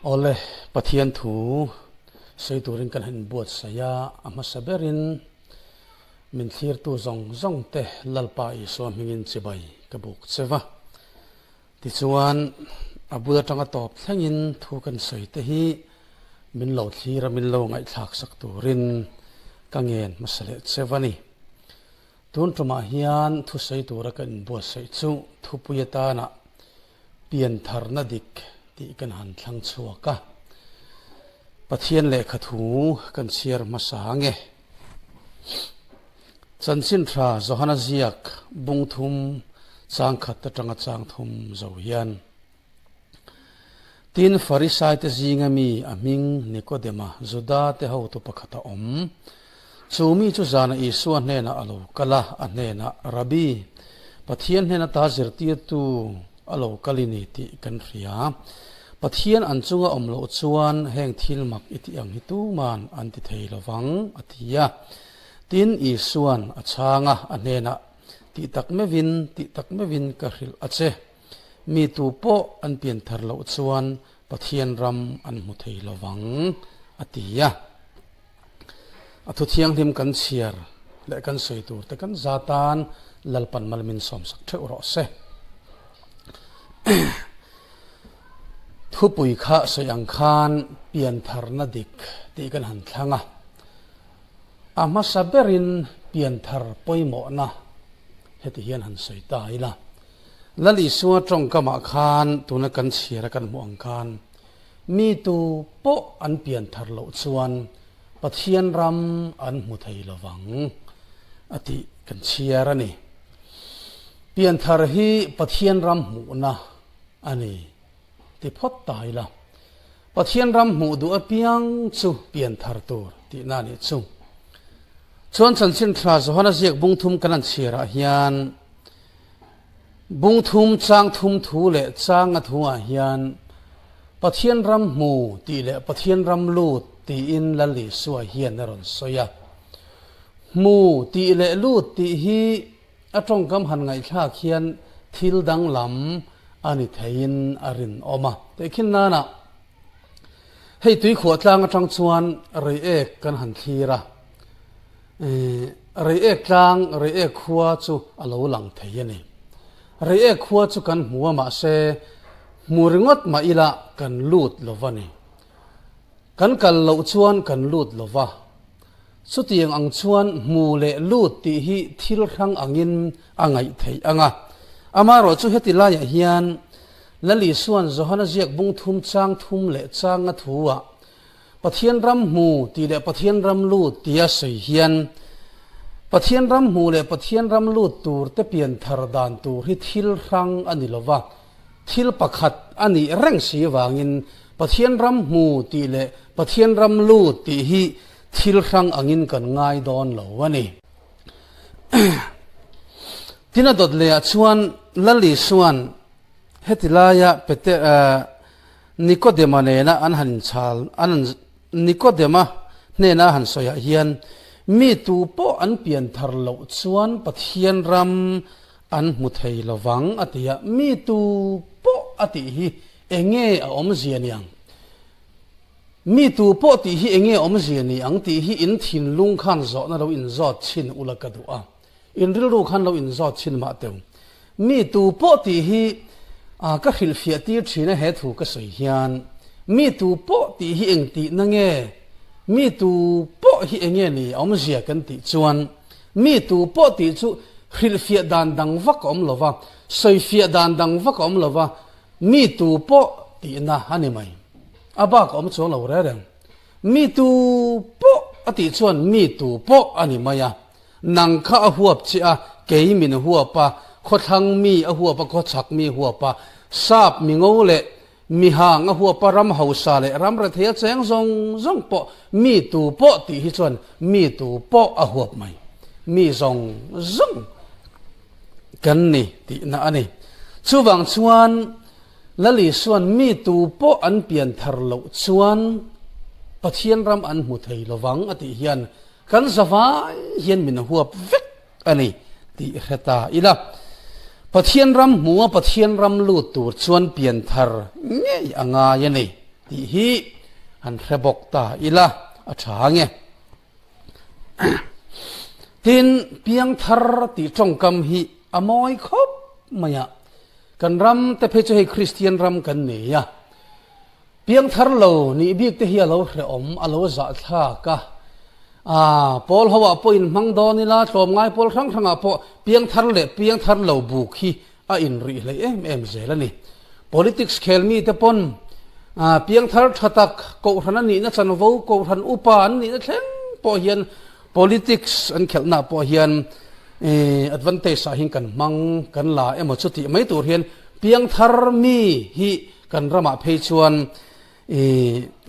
Awle, Pathian thu sawi turin kan han inbuatsaih a, a hmasa berin min thlirtu zawng zawng te Lalpa Isua hmingin chibai ka buk che va. Tichuan, a bul atanga tawp thlengin thu kan sawi te hi min lo thlir a, min lo ngaihthlak sak turin ka ngen hmasa leh che va ni. Tun tumah hian thusawi tura ka inbuatsaih chu thupui atana piantharna dik tih kan han thlang chhuak a. Pathian lehkha thu kan chhiar hmasa ang e. Chanchin tha Johana ziak bung thum chang khat atanga chang thum zo hian. Tin, Farisaite zinga mi a hming Nikodema, Juda te hotu pakhat a awm. Chu mi chu zana Isua hnenah a lo kal a, a hnenah, Rabbi, Pathian hnen ata zirtirtu a lo kal i ni tih kan hria. Pathian an chunga awm loh chuan heng thil mak i tih ang hi tuman an ti thei lo vang, a ti a. Tin, Isuan a chhang a, a hnenah, Tih tak meuhin, tih tak meuhin ka hrilh a che. Mi tu pawh an pian thar loh chuan Pathian ram an hmu thei lo vang, a ti a. A thu thianghlim kan chhiar leh kan sawi tur te kan za tan Lalpan mal min sawmsak theuh rawh se. Thupui kha sawi ang khan pian tharna dik tih kan han thlang a. A hmasa berin pian thar pawimawhna heti hian han sawi ta ila. Lal Isua tawngkamah khan tuna kan chhiar a kan hmuh ang khan mi tu pawh an pian thar loh chuan Pathian ram an hmu thei lo vang a tih kan chhiar a ni. Pian thar hi Pathian ram hmuhna a ni ti phawt ta ila. Pathian ram hmuh duh apiang chu pian thar tur tihna a nih chu. Chuan chanchin tha Johana ziak bung thum kan han chhiarah hian Bung thum chang thum thu leh changa thuah hian Pathian ram hmu tih leh Pathian ram lut tiin Lal Isua hian a rawn sawi a. Hmu tih leh lut tih hi a tawngkam han ngaihthlak hian thil danglam a ni theiin a rinawm a. Tehkhin nana hei tuikhuah tlang atang chuan Reiek kan han thlir a. Reiek tlang, Reiek khua chu a lo lang thei a ni. Reiek khua chu kan hmu a mahse hmu ringawt mah ila kan lut lo va ni. Kan kal loh chuan kan lut lo va. Chutiang ang chuan hmu leh lut tih hi thil hrang angin a ngaih theih ang a. Amaherawh chu heti laiah hian Lal Isua'n Johana ziak bung thum chang thum leh changa thu-ah Pathian ram hmu tih leh Pathian ram lut tia sawi hian Pathian ram hmu leh Pathian ram lut tur te pian thar dan tur hi thil hrang a ni lo va, thil pakhat a nih reng si vangin Pathian ram hmu tih leh Pathian ram lut tih hi thil hrang angin kan ngai dawn lo a ni. Tin a dawt lehah chuan Lal Isua'n heti laia Peter Nikodema nena an han inchhal, an han, Nikodema hnena a han sawiah hian, Mi tu pawh an pian thar loh chuan Pathian ram an hmu thei lo vang, a ti a. Mi tu pawh a tih hi enge a awmzia ni ang? Mi tu pawh tih hi enge a awmzia ni ang tih hi in thinlung khan zawhna lo inzawt chhin ula ka duh a. In rilru khan lo inzawt chhin mah teu. Mi tu pawh tih hi ka hrilhfiah tir thin a he thu ka sawi hian. Mi tu pawh tih hi eng tihna nge? Mi tu pawh hi enge ni a awmzia kan tih chuan mi tu pawh tih chu hrilhfiah dan dang vak a awm lo va, sawifiah dan dang vak a awm lo va, mi tu pawh tihna a ni mai. A bak a awm chuang lo reng reng. Mi tu pawh a tih chuan mi tu pawh a ni mai a. Nang kha a huap che a, kei min huap a, khawthlang mi a huap a, khawchhak mi huap a, sap mi ngo leh mi hang a huap a, ram hausa leh ram rethei a cheng zawng zawng pawh mi tu pawh tih hi chuan mi tu pawh a huap mai. Mi zawng zawng kan ni tihna a ni. Chuvang chuan Lal Isua'n mi tu pawh an pian thar loh chuan Pathian ram an hmu thei lovang a tih hian Kan zavai hian min huap vek a ni tih hre ta ila. Pathian ram hmua Pathian ram lut tur chuan pianthar ngei a ngai a ni. tih hi han hre bawk ta ila a tha ange. Tin, piangthar tih tawngkam hi a mawi khawp mai a, kan ram te phei chu hei Kristian ram kan nei a, Piangthar lo nih bik te hi a lo hrehawm, a lo zahthlak a. Aa, pawl ho ah pawh inhmang dawn ila, tlawmngai pawl hrang hrang ah pawh piangthar leh piangthar lo buk hi a inrih hleih em em zel a ni. Politics khel mi te pawn aa, piangthar tha tak, kohhran a nihna chanvo, kohhran upa an nihna thleng pawh hian politics an khelhna ah pawh hian ii advantage ah hian kan hmang kan la emaw chu tih mai tur hian piangthar mi hi Kan ramah phei chuan i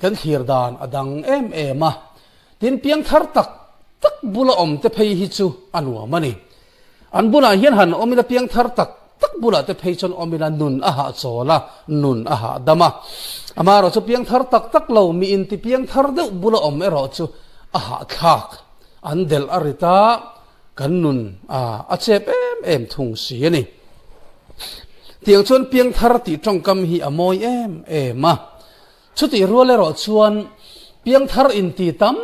kan thlir dan a dang em em a, tin piangthar tak tak bula awm te phei hi chu a nuam a ni. An bulah hian han awm ila piangthar tak tak bulah te phei chuan awm ila nun a hahchawl a, nun a hahdam a. Amaherawh chu piangthar tak tak lo mi inti piangthar deuh bula awm erawh chu a hahthlak, an delh a rit a, Kan nun a chep em em thung si a ni. Tiang chuan piangthar tih tawngkam hi a mawi em em a. Chutih rual erawh chuan piangthar inti tam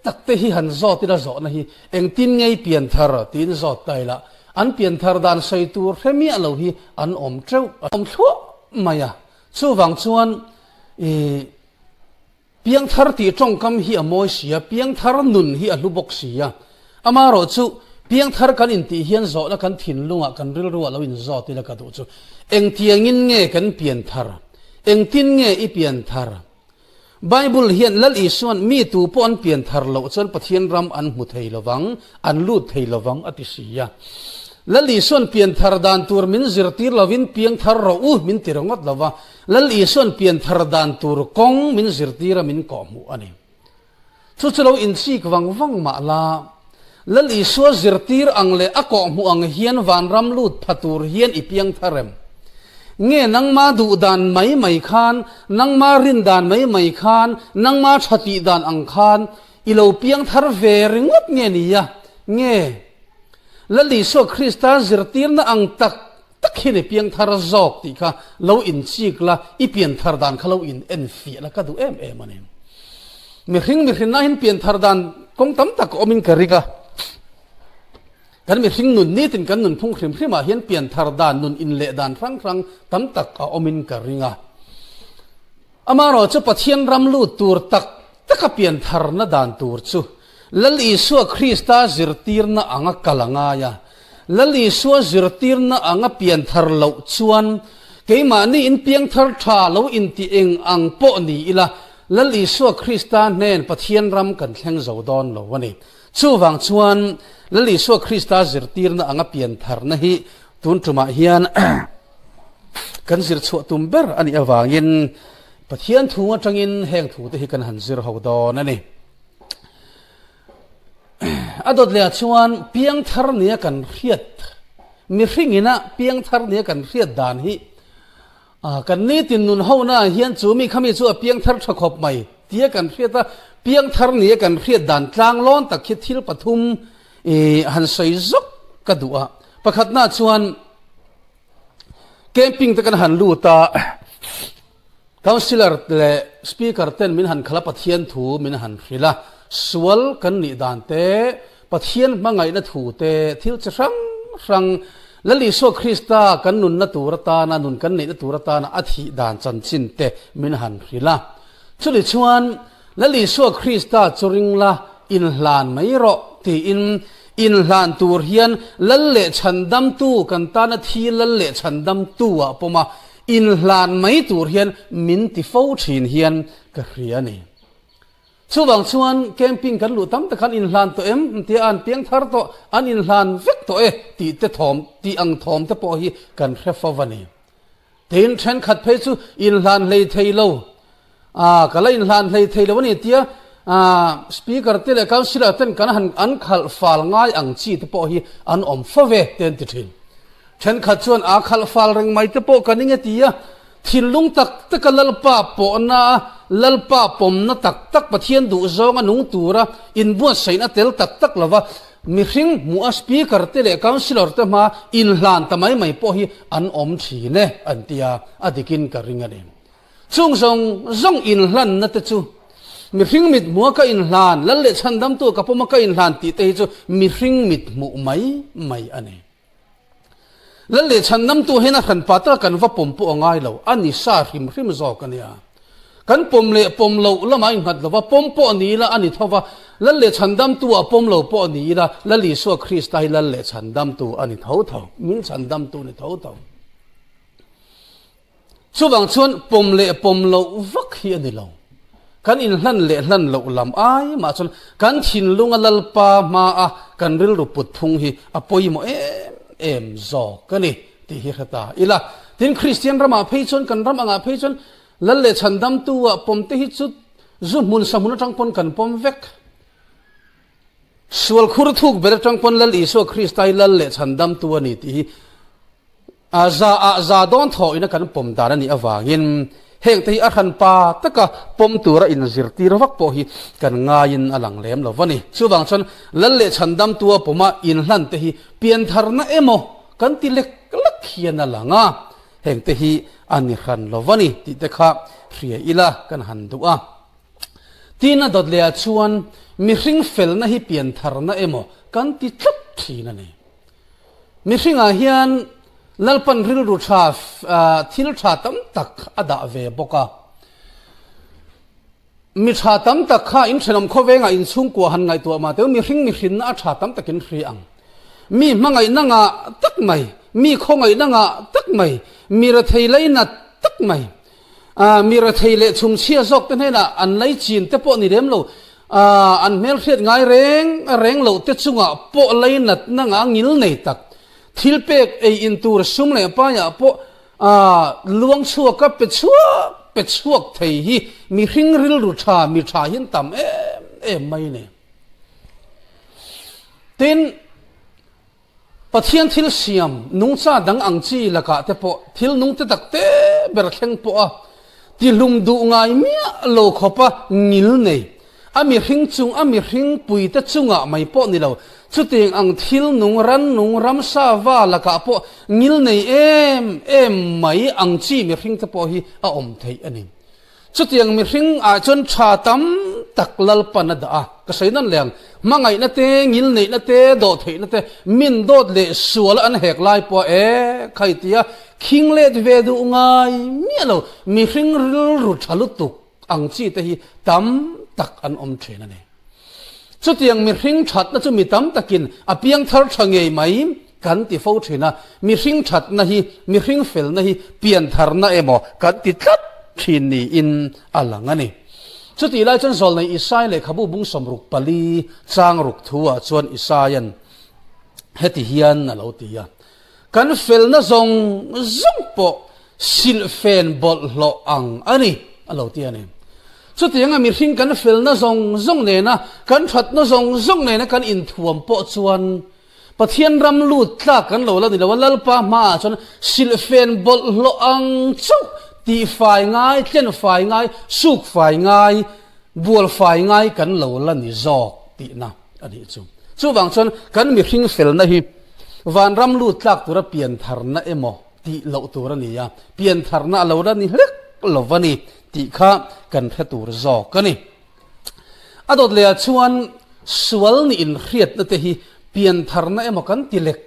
tak te hi han zawt ila zawhna hi engtin ngei pianthar tiin zawt ta ila an pianthar dan sawi tur hre miah lo hi an awm teuh a awm thluah mai a. Chuvang chuan ih Piangthar tih tawngkam hi a mawi si a, piangthar nun hi a hlu bawk si a. Amaherawh chu, piangthar kan intih hian zawhna kan thinlungah, kan rilruah lo inzawt ila ka duh chu, engtiangin nge kan pianthar? Engtin nge i pianthar? Bible hian Lal Isua'n mi tu pawh an pianthar loh chuan Pathian ram an hmu thei lovang, an lut thei lovang a ti si a. Lal Isua'n pianthar dan tur min zirtir lovin piangthar rawh u min ti ringawt lova, Lal Isua'n pianthar dan tur kawng min zirtir a min kawhhmuh a ni. Chu chu lo inchik vang vang mah la, Lal Isua zirtir ang leh a kawhhmuh ang hian vanram lut pha tur hian i piangthar em? Nge nangma duh dan mai mai khan, nangma rin dan mai mai khan, nangma tha tih dan ang khan i lo piangthar ve ringawt nge nia? Nge Lal Isua Krista zirtirna ang tak tak hian i piangthar zawk tih kha lo inchik la, i pianthar dan kha lo in enfiah la ka duh em em a ni. Mihring mihrinna hian pianthar dan kawng tam tak a awmin ka ring a. Kan mihring nun nitin kan nunphung hrim hrimah hian pianthar dan nun inleh dan hrang hrang tam tak a awmin ka ring a. Amaherawhchu Pathian ram lut tur tak taka piantharna dan tur chu Lal Isua Krista zirtirna anga kal a ngai a. Lal Isua zirtirna anga pianthar loh chuan keimahni in piangthar tha lo inti eng ang pawh ni ila Lal Isua Krista hnen Pathian ram kan thleng zo dawn lo a ni. Chuvang chuan Lal Isua Krista zirtirna anga piantharna hi tun tumah hian Kan zir chhuah tum ber a nih avangin Pathian thu atangin heng thute hi kan han zir ho dawn a ni. A dawt lehah chuan piangthar nia kan hriat, mihring ina piangthar nia kan hriat dan hi kan nitin nun hona hian chu mi khami chu a piangthar tha khawp mai tia kan hriat a, piangthar nia kan hriat dan tlanglawn tak hi thil pathum han sawi zawk ka duh a. Pakhatna chuan Camping te kan han lut a, Councillor leh Speaker ten min han khalh a, Pathian thu min han hrilh a, sual kan nih dan te, Pathian hmangaihna thu te, thil chi hrang hrang, Lal Isua Krista kan nunna tur atana, nun kan neihna tur atana a thih dan chanchin te min han hrilh a. Chumi chuan Lal Isua Krista chu ring la, inhlan mai rawh tiin inhlan tur hian Lal leh Chhandamtu kan tana thi Lal leh Chhandamtu ah pawm a, inhlan mai tur hian min ti fo thin hian ka hria a ni. Chuvang chuan camping kan luh tam tak khan inhlan tawh em tia an piang thar tawh, an inhlan vek tawh e tih te thawm, tih ang thawm te pawh hi kan hre fo a ni. Tin, thenkhat phei chu inhlan hlei thei lo, ah, ka la inhlan hlei thei lo a ni tia, ah, Speaker te leh Councillor ten kan han an khalh fal ngai ang chi te pawh hi an awm fo ve te an ti thin. Thenkhat chuan a khalh fal reng mai te pawh ka ning e tia, thinlung tak taka Lalpa pawhna a, Lalpa pawmna tak tak Pathian duhzawng a nung tura inbuatsaihna tel tak tak lova, Mihring hmuh a Speaker te leh Councillor te hma inhlan ta mai mai pawh hi an awm thin e an ti a, a dikin ka ring a ni. Chung zawng zawng inhlanna te chu mihring mithmuha ka inhlan, Lal leh Chhandamtu ka pawma ka inhlan tih te hi chu mihring mithmuh mai mai a ni. Lal leh Chhandamtu hian a hranpa taka kan va pawm pawh a ngai lo, a ni sa hrim hrim zawk a nia. Kan pawm leh pawm loh lamah a innghat lo va, pawm pawh a ni ila a ni tho va, Lal leh Chhandamtu a pawm lo pawh a ni ila, Lal Isua Krista hi Lal leh Chhandamtu a ni tho tho, min Chhandamtu a ni tho tho. Chuvang chuan pawm leh pawm loh vak hi a ni lo. Kan inhlan leh hlan loh lam ai mah chuan kan thinlunga Lalpa hmaa kan rilru put phung hi a pawimawh em em zawk a ni tih hi hre ta ila. Tin, Kristian ramah phei chuan kan ram angah phei chuan Lal leh Chhandamtu ah pawm te hi chu zu hmun sa hmun atang pawn kan pawm vek. Sual khur thuk ber atang pawn Lal Isua Krista hi Lal leh Chhandamtu a ni tih hi A za ah za dawn thaw ina kan pawm dan a nih avangin heng te hi a hranpa taka pawm tura inzirtir vak pawh hi kan ngaiin a lang lem lo va ni. Chuvang chuan Lal leh Chhandamtua pawma inhlan te hi piantharna emaw kan ti lek lek hian a lang a, heng te hi a ni hran lo va ni tih te kha hria ila kan han duh a. Tina dawt leh ah chuan mihring felna hi piantharna emaw kan ti tlat thin a ni. Mihringah hian Lalpan rilru tha thil tha tam tak a dah ve bawk a. Mi tha tam tak kha in thenawm khawvengah in chhungkua han ngaihtuah mah teu mihring mihrinna a tha tam takin hri ang. Mi hmangaihna ngah tak mai, mi khawngaihna ngah tak mai, mi rethei leinat tak mai, Mi rethei leh chhumchhia zawk te hnenah an lei chin te pawh ni lem lo, an hmelhriat ngai reng reng loh te chungah pawh lei natna nga ngil nei tak, thil pek ei in tur sum leh paiah pawh luang chhuak a pe chhuak pe chhuak thei hi mihring rilru tha mi tha hian tam em em mai a ni. Tin. Pathian thil siam nungcha dang ang chi lakah te pawh thil nung te tak te ber thleng pawh a tihlum duh ngai miah lo khawpa ngil nei a mihring chung a mihring pui te chungah mai pawh ni lo chutiang ang thil nung ran nung ramsa va lakah pawh ngil nei em em mai ang chi mihring te pawh hi a awm theih a ni. Chutiang mihring ah chuan tha tam tak Lalpan a dah a, ka sawi nan leh ang, hmangaihna te, ngilneihna te, dawhtheihna te, min dawt leh sual an hek lai pawh e khai tia khing let ve duh ngai miah lo, mihring rilru tha lutuk ang chi te hi tam tak an awm thin a ni. Chutiang mihring thatna chu mi tam takin a piangthar tha ngei mai kan ti fo thin a, mihring thatna hi, mihring felna hi piantharna emaw kan ti tlat thin niin a lang a ni. Chutih lai chuan Zawlnei Isai lehkhabu bung 64 chang ruk thu ah chuan Isaia'n heti hian a lo ti a, Kan felna zawng zawng pawh silhfen bawlhhlawh ang a ni, a lo ti a ni. Chutianga mihring kan felna zawng zawng nena kan thatna zawng zawng nena kan inthuam pawh chuan Pathian ram lut tlak kan lo la ni lo a, Lalpa hmaah chuan silhfen bawlhhlawh ang chauh tihfai ngai, tlenfai ngai, sukfai ngai, bualfai ngai kan lo la ni zawk tihna a nih chu. Chuvang chuan kan mihring felna hi vanram lut tlak tura piantharna emaw tih loh tur a ni a, piantharna a lo la ni hlek lo va ni tih kha kan hre tur zawk a ni. A dawt lehah chuan sual nih inhriatna te hi piantharna emaw kan ti lek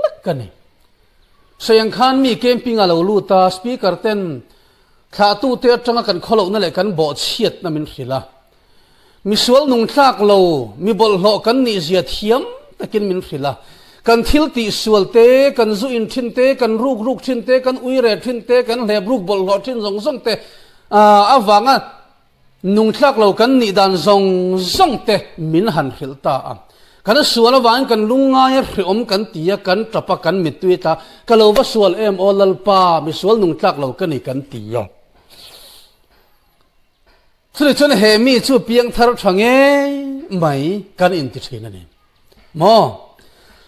lek a ni. Sawiang khan mi camping a lo lut a, speaker ten thlahtute atanga kan khawlohna leh kan bawhchhiatna min hrilh a. Misual nungtlak lo, mi bawlhhlawh kan nihzia thiam takin min hrilh a. Kan thil tihsual te, kan zu in thin te, kan ruk ruk thin te, kan uire thin te, kan hlep ruk bawlhhlawh thin zawng zawng te avanga Nungthlak lo kan nih dan zawng zawng te min han hrilh ta a. Kan sual avangin kan lungngai a hreawm kan ti a, kan tap a, kan mittui a tla. Ka lo va sual em aw Lalpa, misual nungtlak lo ka ni kan ti a. Chutih chuan he mi chu piangthar tha ngei mai kan inti thin a ni. Maw?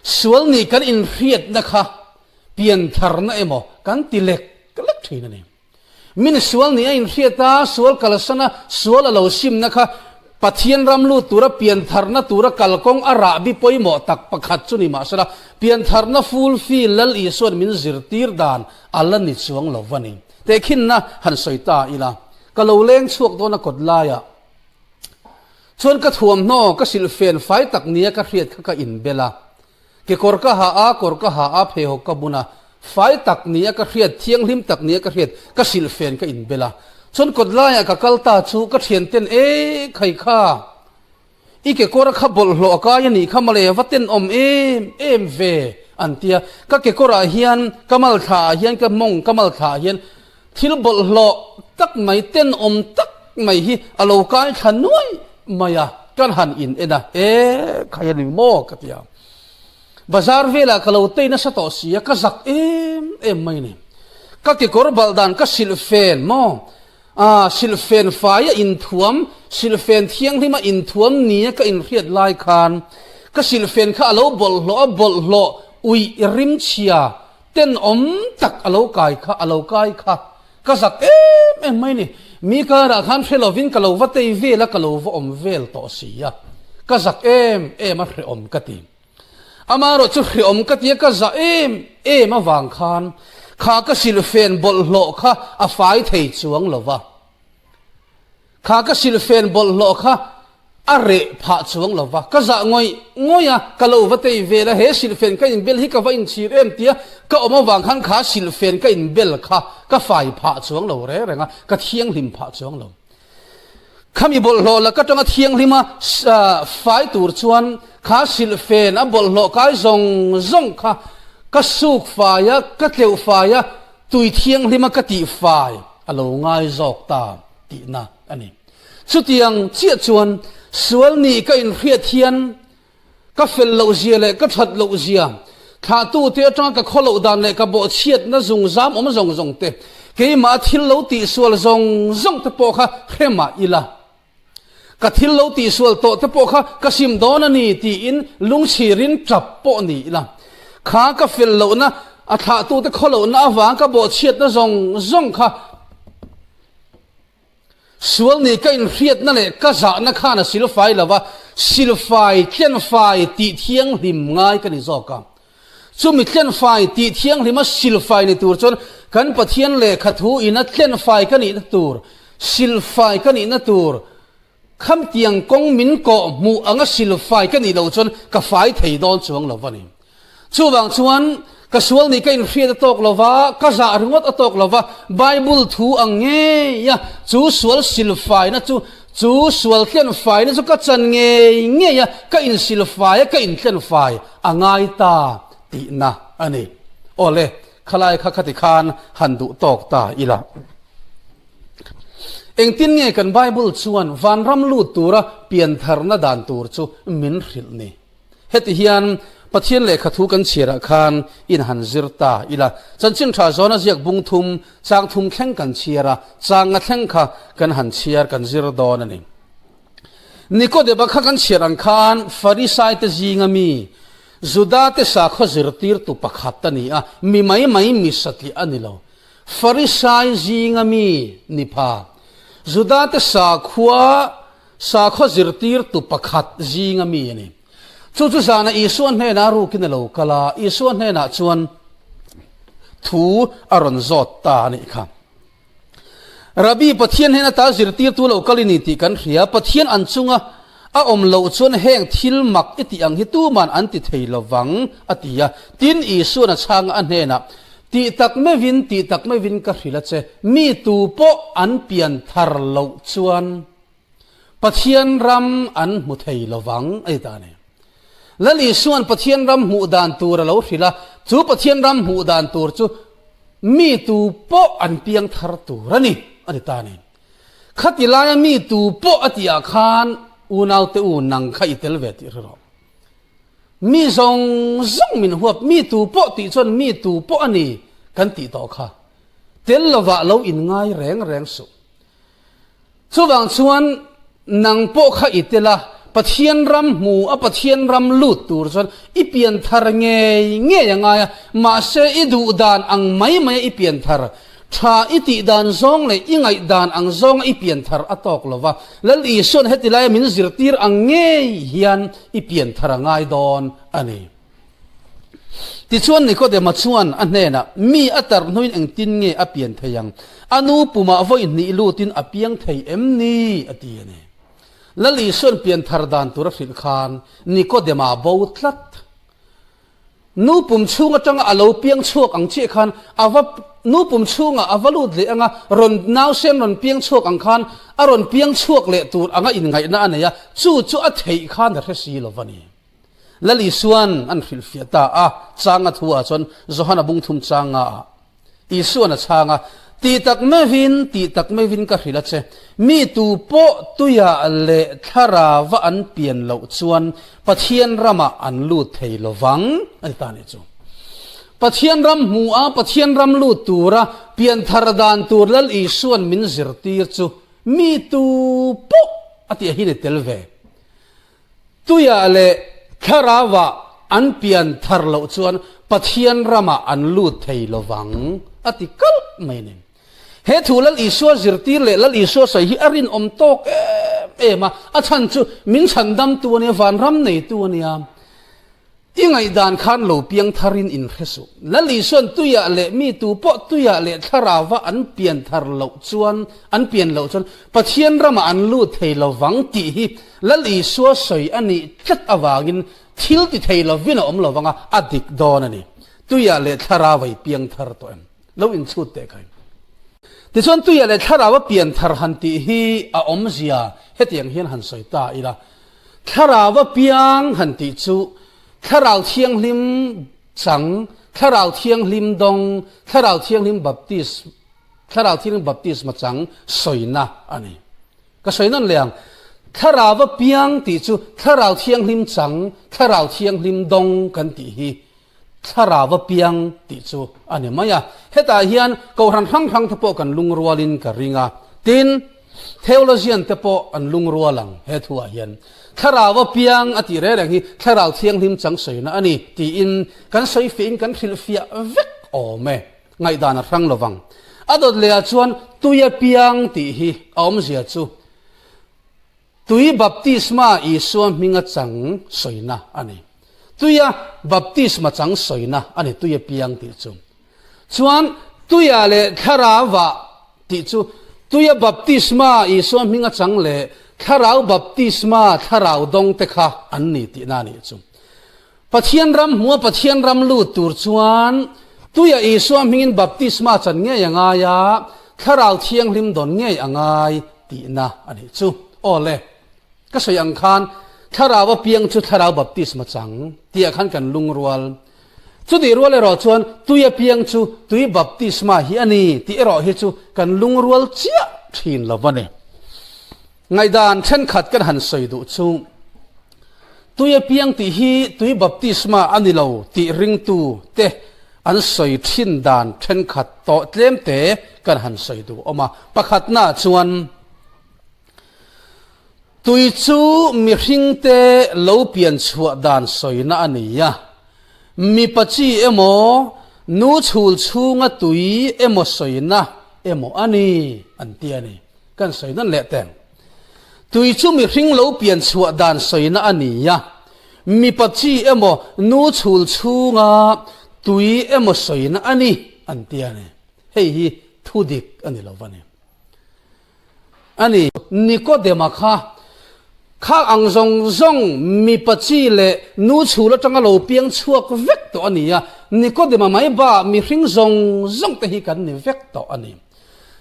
Sual nih kan inhriatna kha piantharna emaw kan ti lek lek thin a ni. Min sual nih a inhriat a, sual kalsan a, sual a lo simna kha Pathian ram lut tura piantharna tura kalkawng a rahbi pawimawh tak pakhat chu ni mahsela, piantharna fulfill Lal Isua'n min zirtir dan a la ni chuang lo va ni. Tehkhinna han sawi ta ila. Ka lo leng chhuak dawn a kawt laiah chuan ka thuamhnaw ka silhfen fai tak nia ka hriat kha ka inbel a. Kekawr ka ha a, kawr ka ha a, pheikhawk ka bun a, fai tak nia ka hriat, thianghlim tak nia ka hriat, ka silhfen ka inbel a. Chuan kawt laiah ka kal ta chu ka thianten e khai kha, i kekawr kha bawlhhlawh a kai a nih kha mawle, va tenawm em em ve an ti a. Ka kekawrah hian, ka malthlaah hian, ka mawng ka malthlaah hian thil bawlhhlawh tak mai, tenawm tak mai hi a lo kai thla nuai mai a, kan han in en a, e khai a ni maw ka ti a. Bazar velah ka lo tei nasa tawh si a, ka zak em em mai ni. Ka kekawr balh dan ka silhfen maw, ah silhfen fai a inthuam, silhfen thianghlim a inthuam nia ka inhriat lai khan ka silhfen kha a lo bawlhhlawh a, bawlhhlawh uih rimchhia Tenawm tak a lo kai kha, a lo kai kha. Ka zak em em mai ni. Mi karah khan hre lovin ka lo va tei vel a, ka lo va awm vel tawh si a. Ka zak em em a, hrehawm ka ti. Amaherawh chu hrehawm ka ti a, ka zah em em avang khan kha ka silhfen bawlhhlawh kha a fai thei chuang lo va. Kha ka silhfen bawlhhlawh kha a reh phah chuang lo va, ka zah ngawih ngawih a, ka lo va tei vel a, he silhfen ka inbel hi ka va inchhir em tia ka awm avang khan kha silhfen ka inbel kha ka fai phah chuang lo reng reng a, ka thianghlim phah chuang lo. Khami bawlhhlawh la ka tanga thianghlim a fai tur chuan kha silhfen a bawlhhlawh kai zawng zawng kha ka suk fai a, ka tleuh fai a, tui thianghlim a ka tih fai a lo ngai zawk ta tihna a ni. Chutiang chiah chuan sual nih ka inhriat hian ka fel loh zia leh ka that loh zia, thlahtute atanga ka khaw loh dan leh ka bawhchhiatna zungzam awm zawng zawng te, keimah thil lo tihsual zawng zawng te pawh kha hre mah ila, ka thil lo tihsual tawh te pawh kha ka sim dawn a ni tiin lungchhirin tap pawh ni ila, kha ka fel lohna, a thlahtute khaw lohna avang ka bawhchhiatna zawng zawng kha, Sual nih ka inhriatna leh ka zahna khan a silfai lo va, silfai, tlenfai tih thianghlim ngai ka ni zawk a. Chumi tlenfai tih thianghlima silfai ni tur chuan kan Pathian lehkha thu ina tlenfai ka nihna tur, silfai ka nihna tur, khamtiang kawng min kawh hmuh anga silfai ka nih loh chuan ka fai thei dawn chuang lo va ni. Chuvang chuan ka sual nih ka inhriat a tawk lo va, ka zah ringawt a tawk lo va, Bible thu ang ngei a, chu sual silfaina chu, chu sual tlenfaina chu ka chan ngei ngei a, ka insilfai a, ka intlenfai a ngai ta tihna a ni. Awle, khalai kha khati khan han duh tawk ta ila. Engtin nge kan Bible chuan vanram lut tura piantharna dan tur chu min hrilh ni? Heti hian Pathian lehkha thu kan chhiarah khan in han zir ta ila. Chanchin tha zawna ziak bung thum, chang thum thleng kan chhiar a, changa thleng kha kan han chhiar kan zir dawn a ni. Nikodema kha kan chhiar ang khan Farisaite zinga mi, Judate sakhaw zirtirtu pakhat a ni a, mi mai mai mi satliah a ni lo. Farisai zinga mi ni pha, Judate sakhua Sakhaw zirtirtu pakhat zinga mi a ni. Chu chu zana Isua hnenah rukin a lo kal a, Isua hnenah chuan thu a rawn zawt ta a nih kha. Rabbi, Pathian hnena ta zirtirtu lo kal i ni tih kan hria, Pathian an chunga a awm loh chuan heng thil mak i tih ang hi tuman an ti thei lo vang, a ti a. Tin, Isuan a chhanga a hnenah, Tih tak meuhin, tih tak meuhin ka hrilh a che, mi tu pawh an pian thar loh chuan Pathian ram an hmu thei lo vang, a ti ta a ni. Lal Isua'n Pathian ram hmuh dan tur a lo hrilh a, chu Pathian ram hmuh dan tur chu mi tu pawh an piang thar tur a ni, a ti ta a ni. Khati laia mi tu pawh a tihah khan unaute u nang kha i tel ve tih hre rawh. Mi zawng zawng min huap, mi tu pawh tih chuan mi tu pawh a ni kan tih tawh kha. Tel lovah lo inngai reng reng suh. Chuvang chuan nang pawh kha i tel a, Pathian ram hmu a Pathian ram lut tur chuan i pian thar ngei ngei a ngai a, mahse i duh dan ang mai mai a i pian thar, tha i tih dan zawng leh i ngaih dan ang zawnga i pian thar a tawk lo va, Lal Isua'n heti laia min zirtir ang ngei hian i pian thar a ngai dawn a ni. Tichuan Nikodema chuan a hnenah, Mi a tar hnuin engtin nge a pian thei ang? A nu pumah vawi hnih lutin a piang thei em ni? a ti a ni. Lal Isua'n pian thar dan tur a hrilh khan Nikodema bo tlat. Nu pum chhung atanga a lo piang chhuak ang chiah khan a va nu pum chhungah a va lut leh anga rawn nausen rawn piang chhuak ang khan a rawn piang chhuak leh tur anga inngaihna a nei a, chu chu a theih khan a hre si lo va ni. Lal Isua'n an hrilhfiah ta a, changa thu ah chuan Johana bung thum changa ah Isua'n a chhang a, Ti tak meuhin, ti tak meuhin ka hrilh a che, mi tu pawh tuiah leh thlarava an pian loh chuan Pathian ramah an lut thei lo vang, a ti ta a nih chu. Pathian ram hmu a, Pathian ram lut tura pian thar dan tur Lal Isua'n min zirtir chu mi tu pawh a tih ahin i tel ve. Tuiah leh Thlarauah an pian thar loh chuan Pathian ramah an lut thei lo vang, a ti kalh mai a ni. He thu Lal Isua zirtir leh Lal Isua sawi hi a rinawm tawk em em a, a chhan chu min chhandamtu a nia, vanram neitu a nia. I ngaihdan khan lo piang tharin in hre suh. Lal Isua'n tuiah leh mi tu pawh tuiah leh thlarauva an pian thar loh chuan, an pian loh chuan Pathian ramah an lut thei lo vang tih hi Lal Isua sawi a nih tlat avangin thil ti thei lovin a awm lo vang a, a dik dawn a ni. Tuiah leh thlarauva i piang thar tawh em? Lo inchhut teh khain. Tichuan tuiah leh thlarauva pian thar han tih hi a awmzia hetiang hian han sawi ta ila. Thlarau a piang han tih chu Thlarau Thianghlim chang, Thlarau Thianghlim dawng, Thlarau Thianghlim baptis, Thlarau Thianghlim baptisma chang sawina a ni. Ka sawi nawn leh ang, Thlarau a piang tih chu Thlarau Thianghlim chang, Thlarau Thianghlim dawng kan tih hi Thlarau a piang tih chu a ni mai a. Hetah hian Kohhran hrang hrang te pawh kan lungrualin ka ring a. Tin, Theologian te pawh an lungrual ang he thuah hian. Thlarau a piang a tih reng reng hi Thlarau Thianghlim chang sawina a ni tiin kan sawi fiahin kan hrilhfiah vek awm e. Ngaihdan a hrang lovang. A dawt lehah chuan tui a piang tih hi a awmzia chu Tui baptisma Isua hminga chang sawina a ni. Tuia baptisma chang sawina a ni tuia piang tih chu. Chuan tuia leh thlarauva tih chu tuia baptisma Isua hminga chang leh thlarau baptisma thlarau dawng te kha an ni tihna a nih chu. Pathian ram hmua Pathian ram lut tur chuan tuia Isua hmingin baptisma chan ngei a ngai a, Thlarau Thianghlim dawn ngei a ngai tihna a nih chu. Aw le, ka sawi ang khan Thlarau a piang chu Thlarau baptisma chang tihah khan kan lungrual. Chutih rual erawh chuan tui a piang chu tui baptisma hi a ni tih erawh hi chu kan lungrual chiah thin lo va ni. Ngaihdan thenkhat kan han sawi duh chu, Tui a piang tih hi tui baptisma a ni lo tih ringtu te an sawi thin dan thenkhat tawh tlem te kan han sawi duh awm a. Pakhatna chuan, Tui chu mihring te lo pian chhuah dan sawina a ni a, mipa chi emaw, nu chhul chhunga tui emaw sawina emaw a ni an ti a ni. Kan sawi nawn leh teng. Tui chu mihring lo pian chhuah dan sawina a ni a, mipa chi emaw nu chhul chhunga tui emaw sawina a ni an ti a ni. Hei hi thu dik a ni lo va ni. A ni. Nikodema kha kha ang zawng zawng mipa chi leh nu chhul atanga lo piang chhuak vek tawh a ni a, Nikodema mai ba mihring zawng zawng te hi kan ni vek tawh a ni.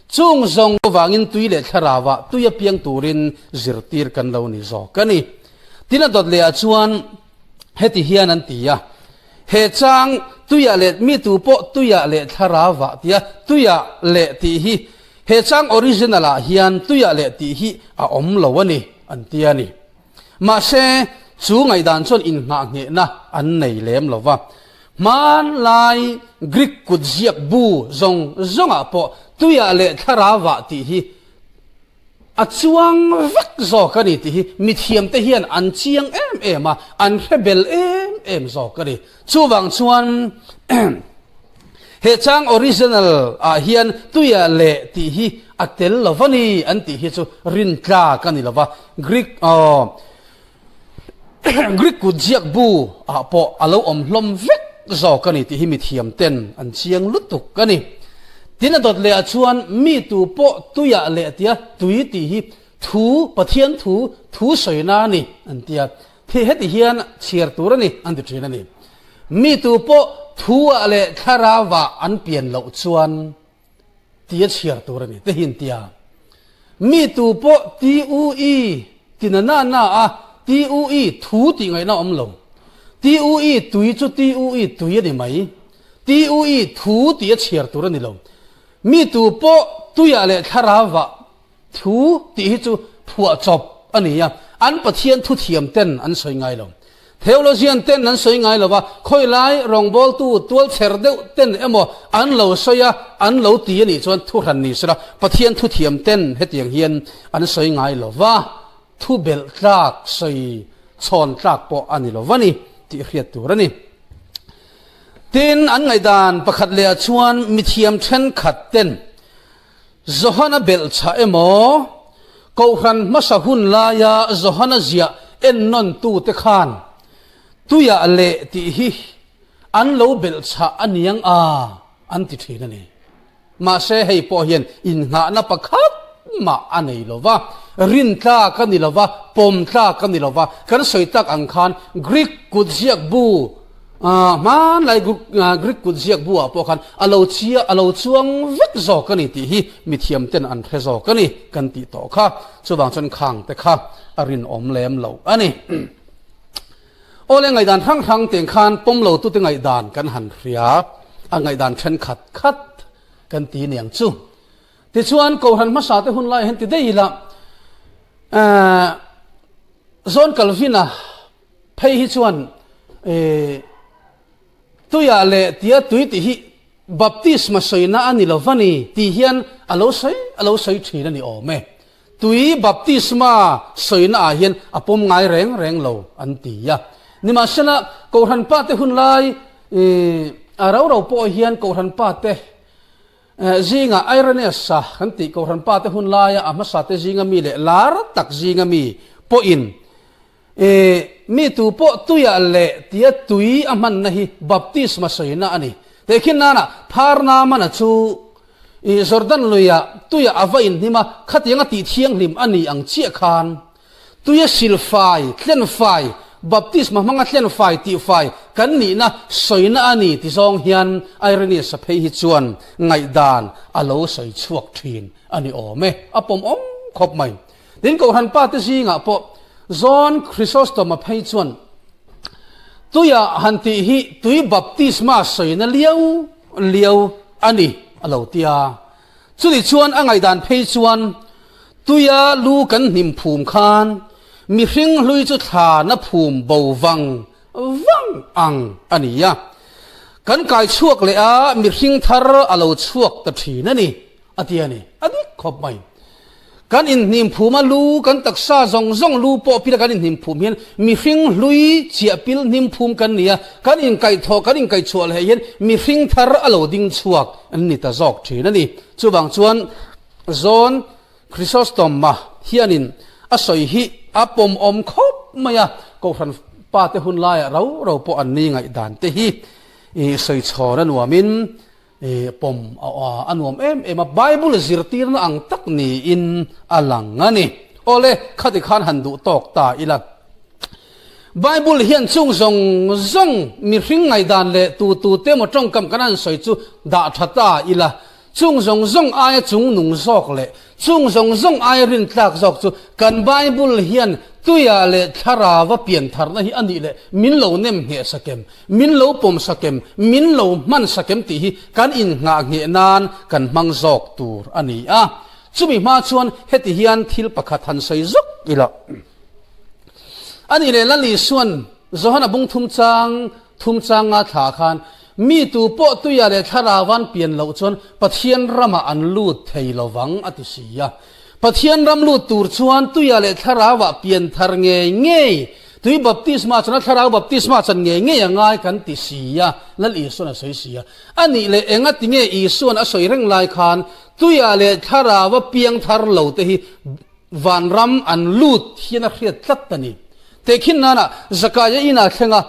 Chung zawng avangin tui leh thlarauah tui a piang turin zirtir kan lo ni zawk a ni. Tin a dawt lehah chuan heti hian an ti a, He chang tuiah leh mi tu pawh tuiah leh thlarauah tia tuiah leh tih hi he chang original ah hian tuiah leh tih hi a awm lo a ni an ti a ni. Mahse, chu ngaihdan chuan innghahnghehna an nei lem lo va. Hmanlai Greek kut ziak bu zawng zawngah pawh tuiah leh thlarauah tih hi a chuang vek zawk a ni tih hi mithiamte hian an chiang em em a, an hre bel em em zawk a ni. Chuvang chuan he chang original ah hian tuiah leh tih hi a tel lo va ni an tih hi chu rintlak a ni lo va. Greek aw Greek kut ziak bu ah pawh a lo awm hlawm vek. zawk a ni tih hi mithiam ten an chiang lutuk a ni. Tin a dawt leh ah chuan mi tu pawh tuiah leh tia tui tih hi thu, Pathian thu, thu sawina a ni an tia. Thi heti hian chhiar tur a ni an ti thin a ni. Mi tu pawh thu ah leh thlarau ah an pian loh chuan tia chhiar tur a ni te hi an tia. Mi tu pawh TUE ti na na na a TUE thu tih ngaihna a awm lo. TUE tui chu TUE tui a ni mai. TUE thu tih a chhiar tur a ni lo. Mi tu pawh tuiah leh thlarau ah Thu tih hi chu phuahchawp a ni a, an Pathian thuthiam ten an sawi ngai lo. Theologian ten an sawi ngai lo va, khawilai rawngbawltu tualchher deuh ten emaw an lo sawi a, an lo ti a nih chuan thu hran ni sela, Pathian thuthiam ten hetiang hian an sawi ngai lo va, thu belh tlak sawi chhawn tlak pawh a ni lo va ni tih hriat tur a ni. Tin, an ngaihdan pakhat lehah chuan mithiam thenkhat ten Johana belhchhah emaw, Kohhran hmasa hun laia Johana ziah ennawntute khan tuiah leh tih hi an lo belhchhah a niang a, an ti thin a ni. Mahse hei pawh hian innghahna pakhat mah a nei lo va, rintlak a ni lo va, pawmtlak a ni lo va. Kan sawi tak ang khan Greek kutziak bu Hmanlai Greek kut ziak bu ah pawh khan a lo chia, a lo chuang vek zawk a ni tih hi mithiam ten an hre zawk a ni kan tih tawh kha. Chuvang chuan khang te kha a rinawm lem lo a ni. Awle ngaihdan hrang hrang teng khan pawm lo tute ngaihdan kan han hria, a ngaihdan thenkhat khat kan ti niang chu. Tichuan Kohhran hmasa te hun laiah hian ti daih ila, John Calvin-a Phei hi chuan tuiah leh tia tui tih hi baptisma sawina a ni lo va ni tih hian a lo sawi a lo sawi thin a ni awm e. Tui baptisma sawina ah hian a pawm ngai reng reng lo an ti a. Nimahsela Kohhran pa te hun lai a ro ro pawh hian Kohhran pa te zinga Irenaeus-a kan tih Kohhran pa te hun laia a hmasa te zinga mi leh lar tak zinga mi pawhin E, mi tu pawh tuiah leh tia tui a hmanna hi baptisma sawina a ni. Tehkhin nana phar namana chu i Jordan luiah tuiah a va inhnim a, khatiang a tih thianghlim a ni ang chiah khan tuia silfai, tlenfai, baptisma hmanga tlenfai tihfai kan nihna sawina a ni ti zawng hian Irenaeus-a phei hi chuan ngaihdan a lo sawi chhuak thin a ni awm e, a pawm awm khawp mai. Tin, Kohhran pate zingah pawh John Chrysostom-a phei chuan tuia han tih hi tui baptisma sawina liau liau a ni a lo ti a. Chuni chuan a ngaihdan phei chuan tuia lu kan hnim phum khan mihring hlui chu thlana phum bo vang vang ang a ni a. Kan kai chhuak leh a mihring thar a lo chhuak ta thin a ni. A ti a ni. A dik khawp mai. Kan inhnim phum a lu, kan taksa zawng zawng lu pawh pila kan inhnim phum hian mihring hlui chiah pil hnim phum kan ni a, kan inkaihthawh, kan inkaihchhuah leh hian mihring thar a lo ding chhuak an ni ta zawk thin a ni. Chuvang chuan John Chrysostom-a hianin a sawi hi a pawmawm khawp mai a, Kohhran pate hun laiah ro ro pawh an ni ngaihdan te hi sawi chhawn a nuamin I pawm a nuam em em a, Bible zirtirna ang tak niin a lang a ni. Awle, khati khan han duh tawk ta ila. Bible hian chung zawng zawng mihring ngaihdan leh tu tu te emaw tawngkam kan han sawi chu dah tha ta ila, chung zawng zawng aia chung nung zawk leh chung zawng zawng aia rintlak zawk chu kan Bible hian tuiah leh thlarauva piantharna hi a nih leh min lo nem ngheh sakem Min lo pawm sakem, min lo hman sakem tih hi kan innghah ngheh nan kan hmang zawk tur a ni a. Chumi hma chuan heti hian thil pakhat han sawi zuk ila. A nih leh Lal Isua'n Johana bung thum chang thum changa thla khan mi tu pawh tuia leh thlarauva'n pian loh chuan Pathian ramah an lut thei lovang a ti si a. Pathian ram lut tur chuan tuia leh thlarauah pian thar ngei ngei Tui baptisma chuan a thlarau baptisma chan ngei ngei a ngai kan ti si a, Lal Isuan a sawi si a. A nih leh enga ti nge Isuan a sawi reng lai khan tuiah leh thlarau a piang thar lo te hi vanram an lut hian a hriat tlat a ni. Tehkhin nana Zakaia inah thlenga.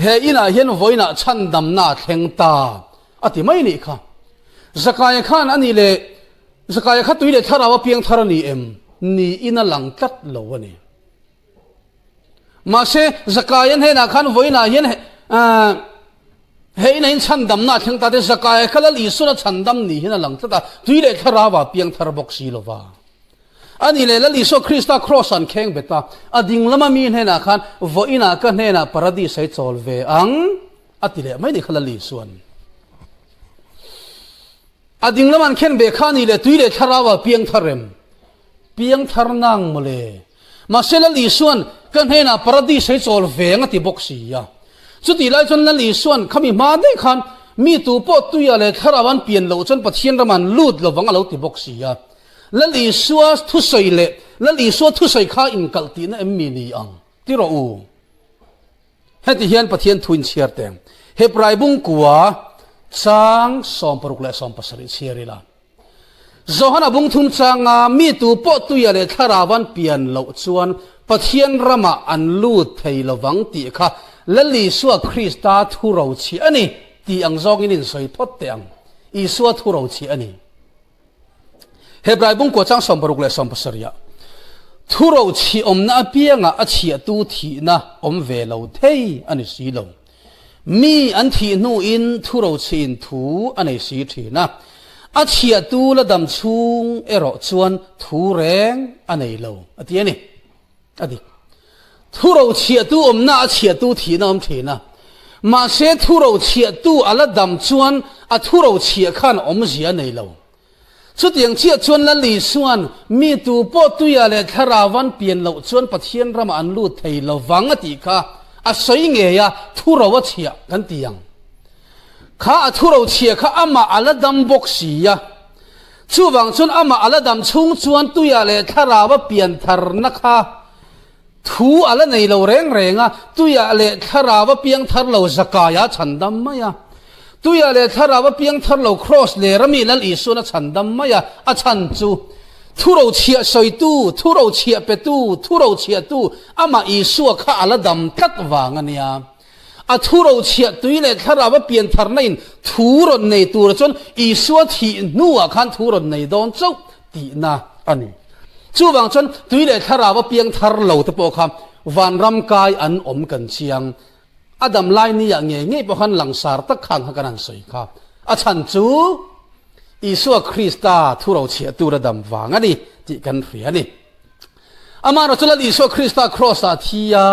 He inah hian vawiinah chhandamna a thleng ta, a ti mai nih kha. Zakaia khan a nih leh Zakaia kha tui leh thlarau a piang thar a ni em? Niin a lang tlat lo a ni. Mahse, Zakaia hnenah khan vawiinah hian he inah hian chhandamna a thleng ta te, Zakaia kha Lal Isuan a chhandam ni hian a lang tlat a, tui leh thlarau a piang thar bawk si lo va. A ni leh Lal Isua Krista Kraws an kheng bet a, a ding lama mi hnenah khan vawiinah ka hnenah Paradis ei chawl ve ang a ti leh mai ni kha Lal Isuan. A ding lam an khen ve kha a ni leh tui leh thlarau ah piang thar em? Piang thar nang mawle. Mahse Lal Isuan ka hnenah Paradis ei chawl ve ang a ti bawk si a. Chutih lai chuan Lal Isuan khami hma daih khan mi tu pawh tuia leh thlarau an pian loh chuan Pathian ram an lut lovang a lo ti bawk si a. Lal Isua thusawi leh Lal Isua thusawi kha inkalh tihna em mi ni ang? Ti rawh u. Heti hian Pathian thu inchhiar teng. Hebrai bungkua chang 60 leh 70 chhiar ila. Johana bungthum changa mi tu pawh tuia leh thlarau an pian loh chuan Pathian ramah an lut thei lovang tih kha Lal Isua Krista thu rochhiah a ni tih ang zawngin insawi phawt teh ang. Isua thu rochhiah a ni. Hebrai bungkua chang 60 leh 70 ah thuro chhi awmna apianga a chhiahtu thihna awm ve lo thei a ni si lo. Mi an thih hnuin thuro chhiin thu a nei si thin a, a chhiahtu la dam chhung erawh chuan thu reng a nei lo a ti a ni. A dik. Thuro chhiahtu awmna a chhiahtu thihna awm thin a. Mahse thuro chhiahtu a la dam chuan a thuro chhiah khan awmzia a nei lo. Chutiang chiah chuan Lal Isuan mi tu pawh tuia leh thlarau an pian loh chuan Pathian ramah an lut thei lo vang a tih kha a sawi ngei a, thuro a chhiah kan ti ang. Kha a thuro chhiah kha amah a la dam bawk si a. Chuvang chuan amah a la dam chhung chuan tuia leh thlarau a pian tharna kha thu a la nei lo reng reng a, tuia leh thlarau a piang thar lo Zakaia a chhan dam mai a, tuia leh thlarau a piang thar lo Kraws lera mi Lal Isuan a chhan dam mai a, a chhan chu thuro chhiah sawitu, thuro chhiah petu, thuro chhiahtu amah Isua kha a la dam tlat vang a nia. A thu rochhiah tui leh thlarau a pian tharna in thu rawn nei tura chuan Isua thih hnuah khan thu rawn nei dawn chauh tihna a ni. Chuvang chuan tui leh thlarau a piang thar lo te pawh kha vanram kai an awm kan chiang. A dam lai ni ah ngei ngei pawh khan langsar tak khan kha kan han sawi kha. A chhan chu Isua Krista thu rochhiah tura dam vang a ni tih kan hria a ni. Amaherawhchu Lal Isua Krista Kraws ah thi a,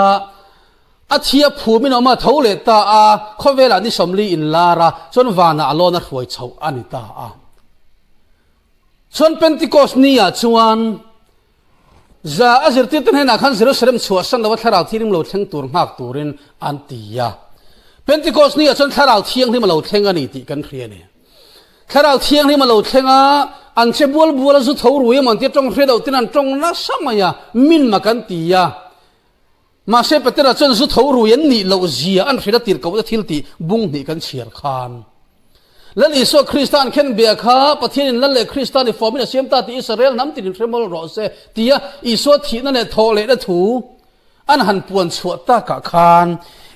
A thia phum in a awm a, tho leh ta a, khawvelah ni 40 in lar a, chuan vanah a lawn a hruai chhoh a ni ta a. Chuan Pentecost ni ah chuan za a zirtirte hnenah khan Jerusalem chhuahsan lo a thlarau thianghlim lo thleng tur nghak turin an ti a. Pentecost ni ah chuan thlarau thianghlim a lo thleng a ni tih kan hria a ni. Thlarau thianghlim a lo thleng a, an che bual bual a zu tho rui emaw an tia tawng hria loh ten an tawng nasa mai a, min mak an ti a. Mahse Petera chuan zu tho rui an nih loh zia an hrilh a tirh kohna thil tih bung hnih kan chhiar khan. Lal Isua Krista an khen bia kha Pathianin Lal leh Krista ni fawmin a siam ta tih Israel hnam tinin hre mawlh rawh se tia Isua thihna leh thawh lehna thu an han puan chhuah takah khan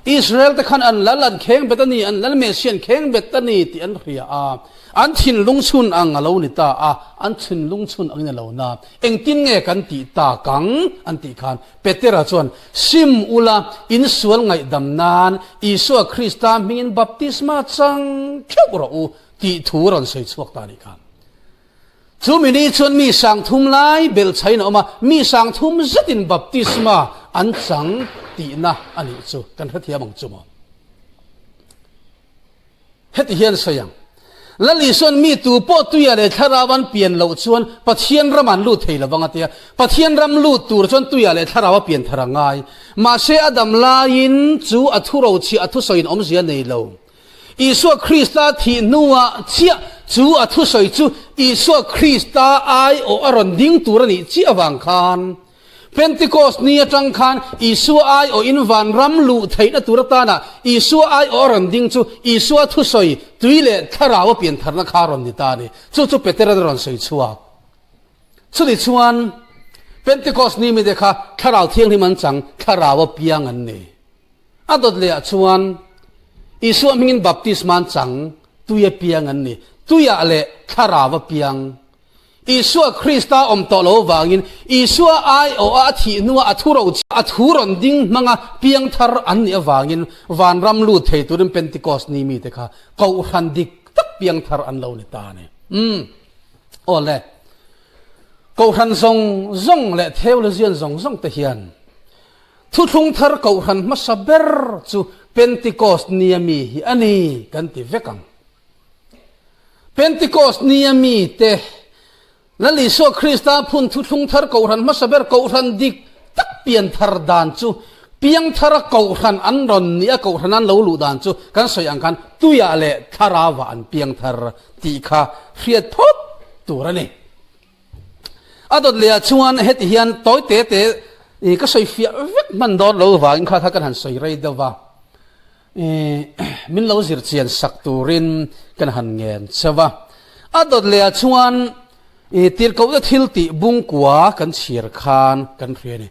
Israel te khan an Lal an kheng bet a ni, an Lal Messiah an kheng bet a ni tih an hria a. An thinlung chhun ang a lo ni ta a, an thinlung chhun angin a lo na. Engtin nge kan tih tak ang? an tih khan Petera chuan, Sim ula, in sual ngaihdam nan Isua Krista hmingin baptisma chang theuh rawh u, tih thu a rawn sawi chhuak ta a nih kha. Chu mi ni chuan mi sang thum lai belhchhain a awm a, mi sang thum zetin baptisma an chang tihna a nih chu kan hrethiam ang chu maw? Heti hian sawi ang, Lal Isuan mi tu pawh tuia leh thlarau an pian loh chuan Pathian ram an lut thei lovang a ti a. Pathian ram lut tur chuan tuia leh thlarau a pian thar a ngai. Mahse a dam laiin chu a thu rochhiah a thusawiin awmzia a nei lo. Isua Krista thih hnuah chiah chu a thusawi chu Isua Krista aiawh a rawn ding tur a nih chiah avang khan Pentecost ni atang khan Isua aiawhin vanram luh theihna tur atana Isua aiawh a rawn ding chu Isua thusawi tui leh thlarau a piantharna kha a rawn ni ta a ni. Chu chu Petera'n a rawn sawi chhuak. Chutih chuan Pentecost ni mite kha thlarau thianghlim an chang, thlarau a piang an ni. A dawt lehah chuan Isua hmingin baptisma an chang, tuia piang an ni. Tuiah leh thlarau a piang. Isua Krista awm tawh lo vangin Isua aiawha a thih hnua a thu ro a thu rawn ding hmanga piang thar an nih avangin vanram lut thei turin Pentecost ni mite kha kohhran dik tak piang thar an lo ni ta a ni. Umm. Aw le. Kohhran zawng zawng leh theologian zawng zawng te hian thuthlung thar kohhran hmasa ber chu Pentecost nia mi hi a ni kan ti vek ang. Pentecost nia mite Lal Isua Krista phun thuthlung thar kohhran hmasa ber kohhran dik tak pian thar dan chu piang thara kohhran an rawn nih a kohhran an lo luh dan chu kan sawi ang khan tuiah leh thlarauah an piang thar tih kha hriat phawt tur a ni. A dawt lehah chuan heti hian tawi te te ka sawi fiah vek hman dawn lo vangin kha kha kan han sawi rei deuh va. Min lo zir chian sak turin kan han ngen cheu a. A dawt lehah chuan tirhkohna thil tih bungkua kan chhiar khan kan hria a ni.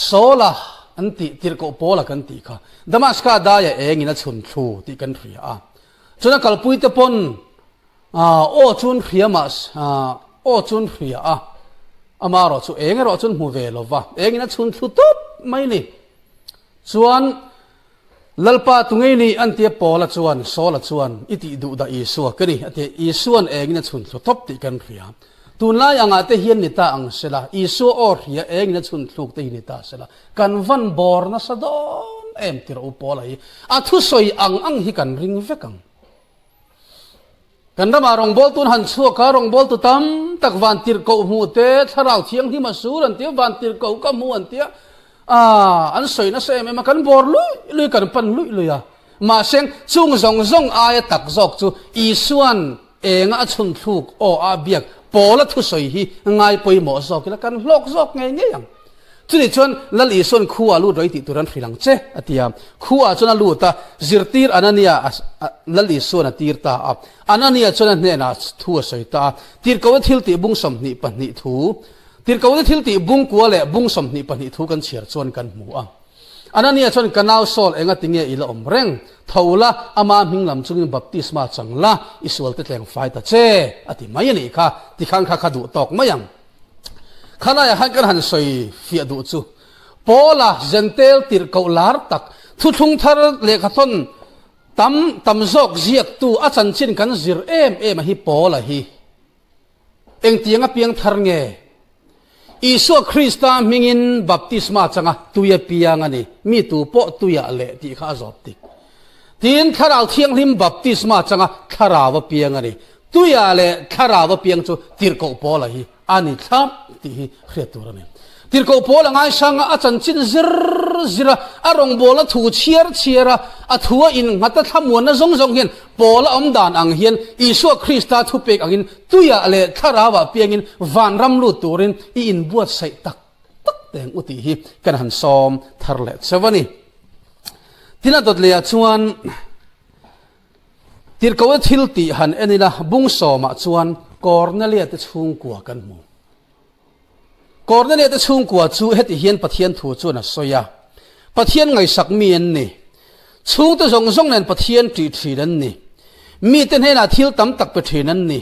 Saula an tih tirhkoh Paula kan tih kha Damaska daia engin a chhun thlu tih kan hria a. Chuan a kalpuite pawn aw chuan hria mah aw chuan hria a, amaherawh chu eng erawh chuan hmu ve lo va, engin a chhun thlu tawp mai ni. Chuan Lalpa tu ngei ni an tia Paula chuan Saula chuan i tih duh dah Isua ka ni a ti a, Isua'n engin a chhun thlu tawp tih kan hria. Tunlai angah te hian ni ta ang sela, Isua aw hria engin a chhun thluk te hi ni ta sela, kan van bawr nasa dawn em ti rawh u Paula hi a thusawi ang ang hi kan ring vek ang. Kan ramah rawngbawltu an han chhuak a, rawngbawltu tam tak vantirhkoh hmuh te, thlarau thianghlim a sur an ti a, vantirhkoh ka hmu an ti a, aah an sawi nasa em em a, kan bawr luih luih, kan pan luih luih a. Mahse, chung zawng zawng aia tak zawk chu Isua'n enga a chhun thluk aw a biak Paula thusawi hi ngai pawimawh zawk ila kan hlawk zawk ngei ngei ang. Chuni chuan Lal Isua'n khu ah lut rawih tih tur an hrilh ang che, a ti a. Khu ah chuan a lut a, zirtir Anania a Lal Isua'n a tir ta a. Anania chuan a hnenah thu a sawi ta a, Tirhkohna thil tih bung 22 thu, Tirhkohna thil tih bung kua leh bung 22 thu kan chhiar chuan kan hmu a. Anania chuan ka nau Saul enga tinge i la awm reng? Tho la, ama hming lam chungin baptisma chang la, i sualte tleng fai ta che, a ti mai a nih kha. Tikhan kha kha duh tawk mai ang. Khalaiah khan kan han sawi fiah duh chu Paula Jentail tirhkoh lar tak thuthlung thar lehkhathawn tam tam zawk ziaktu a chanchin kan zir em em a hi Paula hi engtiang a piang thar nge? Isua Krista hmingin baptisma changa tui a piang a ni, mi tu pawh tuiah leh tih kha a zawp tik. Tin, Thlarau Thianghlim baptisma changa thlarau a piang a ni. Tuiah leh thlarau a piang chu tirhkoh Paula hi a ni thlap tih hi hriat tur a ni. Tirhkoh Paula ngaisanga a chanchin zir zir a, a rawngbawlna thu chhiar chhiar a, a thu a innghat a thlamuanna zawng zawng hian Paula awm dan ang hian Isua Krista thupek angin tuiah leh thlarauah piangin vanram lut turin i inbuatsaih tak tak teng u tih hi kan han sawm thar leh cheu a ni. Tin a dawt lehah chuan Tirhkohna thil tih han en ila bung sawmah chuan Kornelia te chhungkua kan hmu. Kornelia te chhungkua chu heti hian Pathian thu chuan a sawi a, Pathian ngaihsak mi an ni. Chhungte zawng zawng nen Pathian ṭih ṭhin an ni. Mite hnenah thil tam tak pe ṭhin an ni.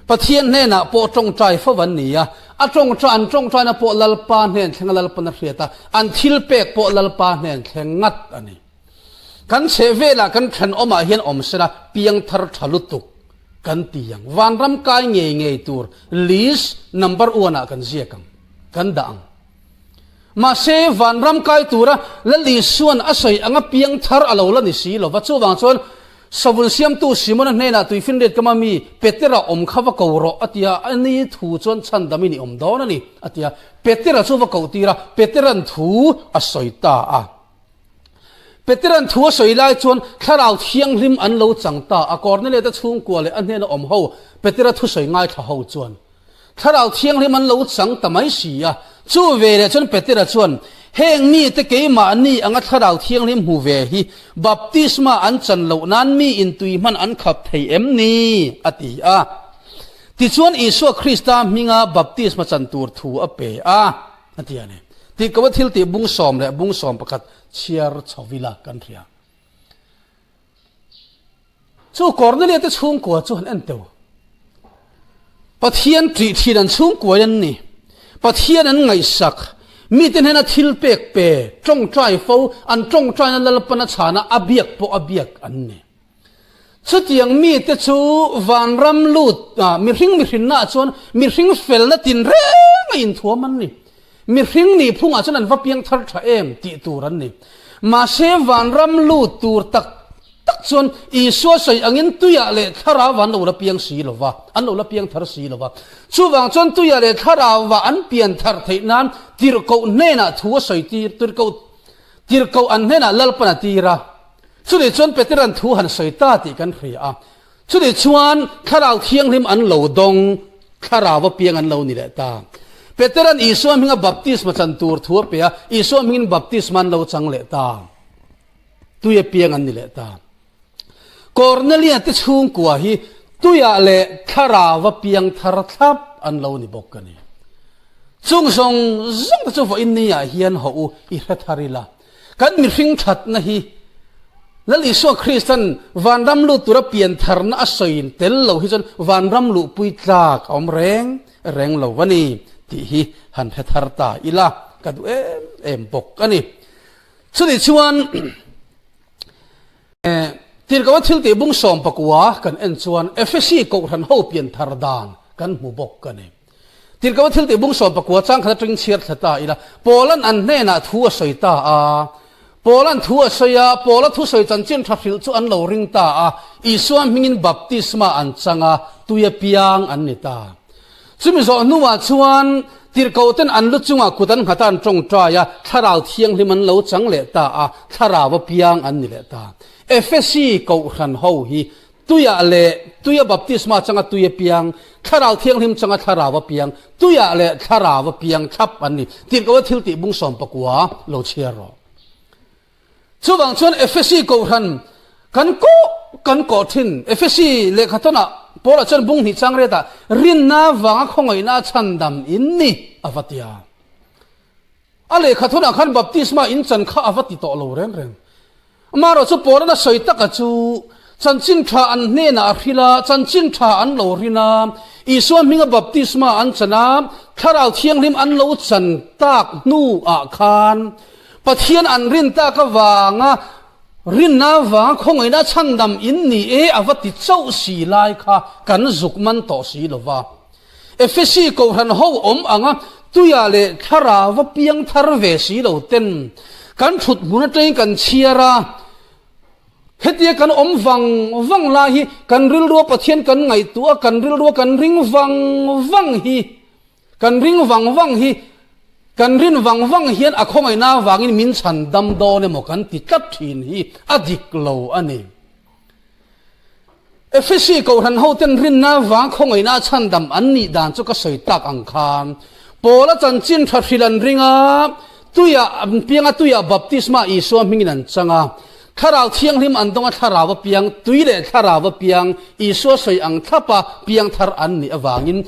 Pathian hnenah pawh ṭawngṭai fo an ni a, a ṭawngṭa an ṭawngṭaina pawh Lalpa hnen thleng a Lalpan a hriat a, an thil pek pawh Lalpa hnen thleng ngat a ni. Kan chheh velah kan thenawmah hian awm sela piang thar tha lutuk kan ti ang. Vanram kai ngei ngei tur list number one ah kan ziak ang, kan dah ang. Mahse vanram kai tura Lal Isua'n a sawi anga piang thar a lo la ni si lova, chuvang chuan Savun siamtu Simona hnenah tuifinriat kama mi Petera awm kha va ko rawh a ti a, a ni thu chuan chhandamin i awm dawn a ni a ti a. Petera chu va koh tir a, Petera'n thu a sawi ta a. Petera'n thu a sawi lai chuan Thlarau Thianghlim an lo chang ta a, Korneliata chhungkua leh a hnena awm ho Petera thusawi ngaithla ho chuan Thlarau Thianghlim an lo chang ta mai si a. Chu ve leh chuan Petera chuan, Heng mite keimahni anga Thlarau Thianghlim hmu ve hi baptisma an chan loh nan mi intui hman an khap thei em ni? a ti a. Tichuan Isua Krista hminga baptisma chan tur thu a pe a. A ti a ni. Tih ko a thil tih bung 11 bung 11 chhiar chho ila kan hria. Chu Kornelia te chhungkua chu han en teu. Pathian ṭih ṭhin an chhungkuai an ni. Pathian an ngaihsak. Mite hnena thil pek pe, ṭawngṭai fo, an ṭawngṭaina Lalpana chhana a biak pawh a biak an ni. Chutiang mite chu vanram lut, mihring mihrinnaah chuan mihring felna tinreng a inthuam an ni. Mihring nih phungah chuan an va piang thar tha em tih tur an ni. Mahse vanram lut tur tak tak chuan Isua sawi angin tuiah leh thlarau an lo la piang si lo va, an lo la piang thar si lo va. Chuvang chuan tuiah leh thlarauva an pian thar theih nan tirhkoh hnenah thu a sawi tir, tirhkoh tirhkoh an hnenah Lalpan a tir a. Chutih chuan Petera'n thu han sawi ta tih kan hria a. Chutih chuan Thlarau Thianghlim an lo dawng, Thlarau apiang an lo ni leh ta. Petera'n Isua hminga baptisma chan tur thu a pe a, Isua hmingin baptisma an lo chang leh ta. Tui apiang an ni leh ta. Kornelia te chhungkua hi tuiah leh Thlarau apiang thar thlap an lo ni bawk a ni. Chung zawng zawng te chu vawiin niah hian hawh u i hre thar ila. Kan mihring thatna hi Lal Isua Kristan vanram lut tura piantharna a sawiin tel lo hi chuan vanram luhpui tlak a awm reng reng lo a ni tih hi han hre thar ta ila ka duh em em bawk a ni. Chutih chuan Tirhkoh thil tih bung 19 kan en chuan Efesi kohhran ho pianthar dan kan hmu bawk a ni. Tirhkoh thil tih bung 19 chang khat atangin chhiar thla ta ila, Paula'n an hnenah thu a sawi ta a. Paula'n thu a sawi a, Paula thusawi chanchin tha hrilh chu an lo ring ta a, Isua hmingin baptisma an chang a, tui a piang an ni ta. Chumi zawh hnuah chuan tirhkohten an lu chungah kut an nghat a, an tawngtai a, Thlarau Thianghlim an lo chang leh ta a, Thlarau a piang an ni leh ta. Efesi kohhran ho hi Tuiah leh tuia baptisma changa tui a piang, Thlarau Thianghlim changa Thlarau a piang, tuiah leh Thlarau a piang thlap an ni. Tirhkoh a thil tih bung 19 lo chhiar rawh. Chuvang chuan Efesi kohhran kan kawh kan kawh thin. Efesi lehkhathawnah Paula chuan bung hnih chang riatah rinna vanga khawngaihna a chhandam in ni a va ti a. A lehkhathawnah khan baptisma in chan kha a va ti tawh lo reng reng. Amaherawhchu Paula'n a sawi taka chu chanchin tha an hnenah a hrilh a, chanchin tha an lo rin a, Isua hminga baptisma an chan a, Thlarau Thianghlim an lo chan tak hnuah khan Pathian an rin tak avanga rinna avanga khawngaihna chhandam in ni e a va ti chauh si lai kha kan zuk man tawh si lo va. Efesi kohhran ho awm anga tuia leh thlarau va piang thar ve si lo ten kan thut hmun atangin kan chhiar a, hetia kan awm vang vang lai hi kan rilrua Pathian kan ngaihtuah a, kan rilrua kan ring vang vang hi kan ring vang vang hi kan rin vang vang hian a khawngaihna avangin min chhan dam dawn emaw kan ti tlat thin hi a dik lo a ni. Efesi kohhran hoten rinna vang khawngaihna a chhandam an nih dan chu ka sawi tak ang khan Paula chanchin tha hrilh an ring a, tuiah an piang a, tuiah baptisma Isua hmingin an chang a, Thlarau Thianghlim an dawng a, Thlarau a piang, tui leh Thlarau a piang, Isua sawi ang thlapa piang thar an nih avangin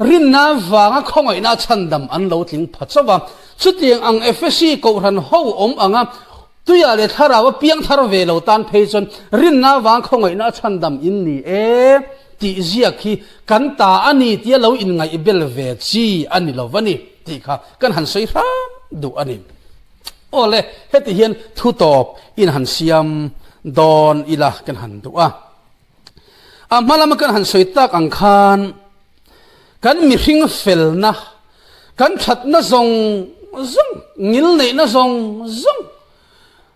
rinna vanga khawngaihna a chhandam an lo tling pha chauh a. Chutiang ang Efesi kohhran ho awm anga Tuiah leh thlarau a piang thar ve lo tan phei chuan rinna avang khawngaihna a chhandam in ni e tih ziak hi kan ta a ni tia lo inngaih bel ve chi a ni lo va ni tih kha kan han sawi hram duh a ni. Aw le, heti hian thu tawp in han siam dawn ila kan han duh a. A hma lama kan han sawi tak ang khan kan mihring felna, kan thatna zawng zawng, ngil neihna zawng zawng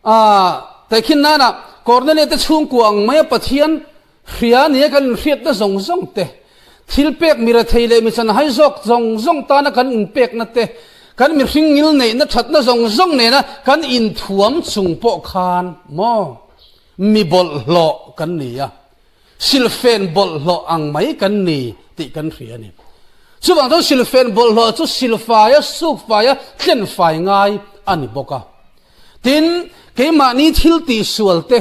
ah tehkhin nana Kornelia te chhungkua ang maia Pathian hria nia kan inhriatna zawng zawng te, thil pek mi rethei leh mi chanhai zawk zawng zawng tana kan inpekna te, kan mihring ngil neihna thatna zawng zawng nena kan inthuam chung pawh khan maw? Mi bawlhhlawh kan ni a, silfen bawlhhlawh ang mai kan ni tih kan hria a ni. Chuvang chuan silfen bawlhhlawh chu silfaia, sukfaia, tlenfai ngai a ni bawk a. Tin, keimahni thil tihsual te,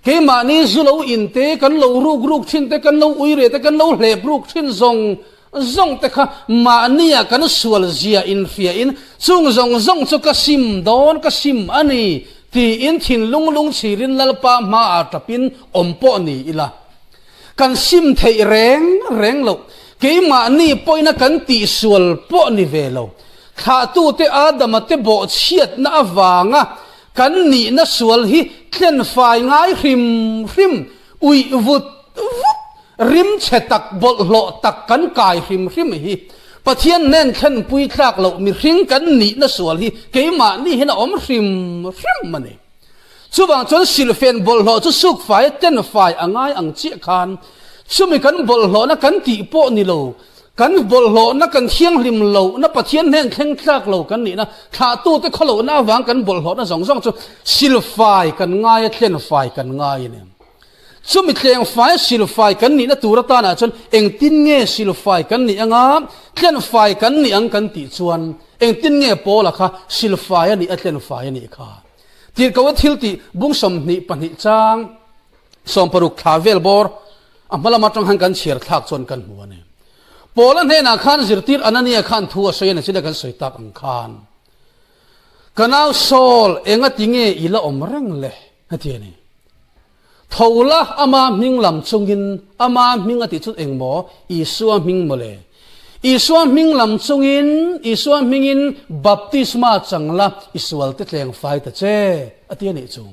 keimahni zu lo in te, kan lo ruk ruk thin te, kan lo ui reh te, kan lo hlep ruk thin zawng. zawng te kha mahnia kan sual zia inhriain chung zawng zawng chu ka sim dawn ka sim a ni tiin thinlung lungchhirin Lalpa hmaah tapin awm pawh ni ila. Kan sim theih reng reng loh. Keimahni pawhina kan tihsual pawh ni ve lo. Thlahtute Adama te bawhchhiatna avanga kan nihna sual hi tlenfai ngai hrim hrim, uih vut vut, rimchhe tak, bawlhhlawh tak kan kai hrim hrim hi Pathian nen thlenpui tlak loh mihring kan nihna sual hi keimahni hian a awm hrim hrim a ni. Chuvang chuan silhfen bawlhhlawh chu sukfai a tenfai a ngai ang chiah khan chumi kan bawlhhlawhna kan tih pawh ni lo, kan bawlhhlawhna kan thianghlim lohna Pathian hnen thleng tlak lo kan nihna, thlahtute khawlohna avang kan bawlhhlawhna zawng zawng chu silfai kan ngai a, tlenfai kan ngai a ni. Chumi tlengfai silfai kan nihna tur atanah chuan engtin nge silfai kan nih anga tlenfai kan nih ang kan tih chuan engtin nge Paula kha silfai a nih a tlenfai a nih kha? Tirhkoh a thil tih bung 22 chang 60 thla vel bawr a hma lam atang khan kan chhiar thlak chuan kan hmu a ni. Paula hnenah khan zirtir Anania khan thu a sawi a ni chile kan sawi tak ang khan ka nau Saul enga tinge i la awm reng le heti a ni. Tho la ama hming lam chungin ama hming a tih chu engmaw Isua hming mawle. Isua hming lam chungin, Isua hmingin baptisma chang la, i sual te tleng fai ta che, a ti a nih chu.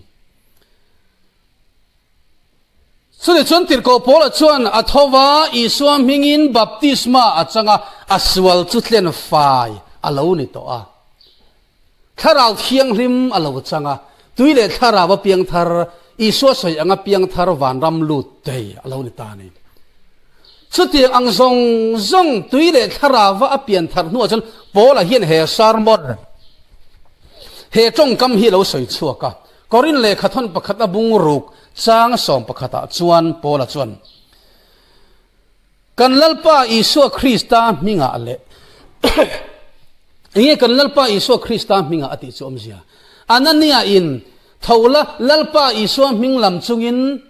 Chutih chuan Tirhkoh Paula chuan a tho va, Isua hmingin baptisma a chang a, a sual chu tlen fai a lo ni tawh a. Thlarau Thianghlim a lo chang a, tui leh thlarau a piang thar, Isua sawi anga piang thar vanram lut thei a lo ni ta a ni. Chutiang ang zawng zawng tui leh thlarauva a pian thar hnuah chuan Paula hian he sermon, he tawngkam hi a lo sawi chhuak a. Korin lehkhathawn pakhat a bung ruk chang 11 ah chuan Paula chuan, Kan Lalpa Isua Krista hmingah leh Enge kan Lalpa Isua Krista hmingah a tih chu awmzia? Anania in tho la Lalpa Isua hming lam chungin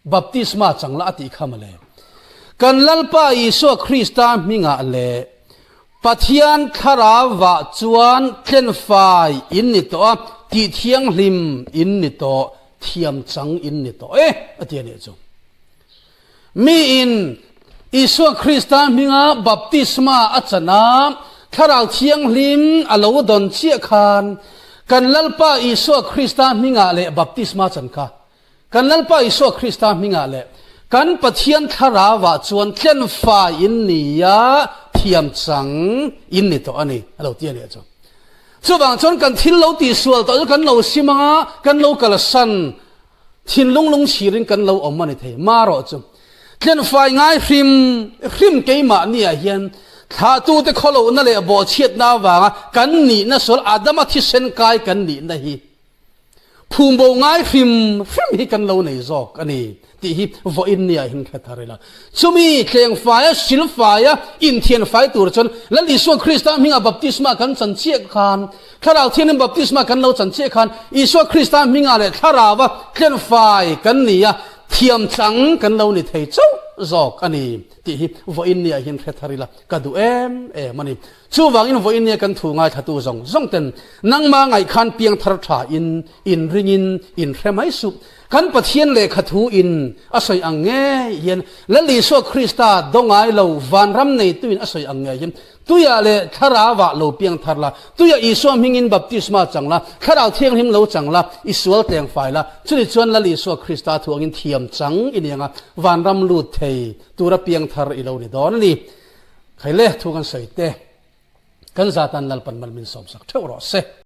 baptisma chang la a tih kha mawle. Kan Lalpa Isua Krista hmingah leh Pathian thlarau-ah chuan tlenfai in ni tawh a, tih thianghlim in ni tawh, thiam chang in ni tawh e a ti a nih chu. Miin Isua Krista hminga baptisma a chan a, Thlarau Thianghlim a lo dawn chiah khan, kan Lalpa Isua Krista hmingah leh baptisma chan kha, kan Lalpa Isua Krista hmingah leh kan Pathian Thlarauah chuan tlenfai in ni a, thiam chang in ni tawh a ni, a lo ti a nih chu. Chuvang chuan kan thil lo tihsual tawh chu kan lo sim anga, kan lo kalsan Thinlung lungchhirin kan lo awm a ni thei. Marawh chu tlenfai ngai hrim hrim keimahniah hian thlahtute khawlohna leh bawhchhiatna avanga kan nihna sual Adama thisen kai kan nihna hi phumbo ngai hrim hrim hi kan lo nei zawk a ni tih hi vawiin niah hian hre thar ila. Chumi tlengfaia, silfaia, inthianfai tur chuan Lal Isua Krista hminga baptisma kan chan chiah khan, Thlarau Thianghlim baptisma kan lo chan chiah khan, Isua Krista hminga leh Thlarauva tlenfai kan ni a, thiam chang kan lo ni thei chauh zawk a ni tih hi vawiin niah hian hre thar ila ka duh em em a ni. Chuvangin vawiin nia kan thu ngaithlatu zawng zawng ten nangma ngaih khan piangthar tha in, inringin, inhre mai suh. Kan Pathian lehkha thu in a sawi ang ngei hian Lal Isua Krista do ngai lo vanram neitu in a sawi ang ngei hian tuiah leh thlarauah lo piang thar la, tuiah Isua hmingin baptisma chang la, thlarau thianghlim lo chang la, i sual tleng fai la, chuni chuan Lal Isua Krista thu angin thiam chang i ni anga vanram lut thei tura piang thar i lo ni dawn a ni. Khaile thu kan sawi te kan zatan Lalpan mal min sawmsak theuh rawh se.